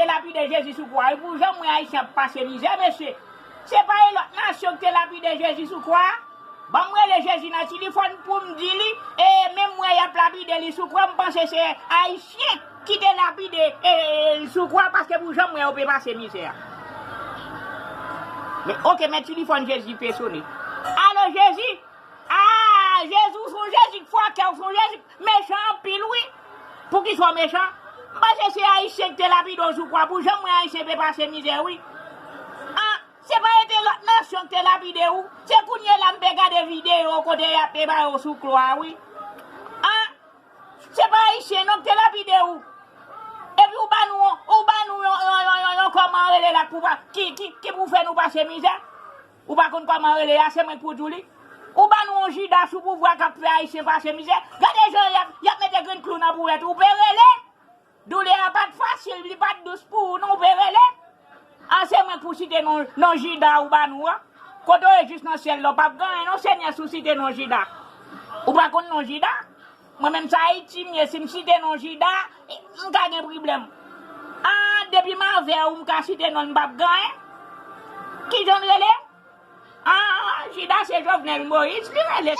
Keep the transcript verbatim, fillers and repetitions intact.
lapide Jezi sou kwa a, wi, pou jan m wè Ayisyen ap pase mizè, mesye. Se pa yon lòt nasyon ki te lapide Jezi sou kwa a? Ban m rele Jezi nan tilifòn pou m di li, e menm wè y ap lapide li sou kwa, m panse se Ayisyen ki te lapide e, e, l sou kwa, paske pou jan m wè yo pe pase mizè a. Men, oke, men tilifòn Jezi pe sone. Alo, Jezi? Ah, Jezi, ou se yon Jezi k fòkè, ou se yon Jezi k mechan anpil, wi. Poukisa w mechan? M panse se Ayisyen ki te lapide w sou kwa, pou jan m wè Ayisyen pe pase mizè, wi. Ah, se pa rete lòt nasyon ki te lapide w. Se kounye la m pe gade videyo kote y ap pe ba yo sou kwa, wi. Ah, se pa Ayisyen, non, ki te lapide w. Epi ou ba nou, ou ba nou yon, yon, yon, yon, yon kòman rele la pou pa, ki, ki, ki pou fè nou pase mizè. Ou pa konn kòman rele a, se mwen k pou di w li. Ou ba nou yon Jida sou pouvwa k ap fè Ayisyen pase mizè. Gade jan y ap, y ap mete grenn klou nan bourèt ou. Ou pe rele? Doulè a pa t fasil, li pa t dous pou ou, non, ou pe rele? An, se mwen k pou site non, non Jida ou ba nou an. Kote w ye jis nan syèl la, w p ap gen anyen, non, Senyè, si w site non Jida. Ou pa konn non Jida? Mwen menm, sa Ayiti m ye, si m site non Jida, m ka gen pwoblèm. Ah, depi m avè w, m ka site non l, m p ap gen anyen. Ki jan l rele? Ah, Jida se Jovenel Moïse, li rele.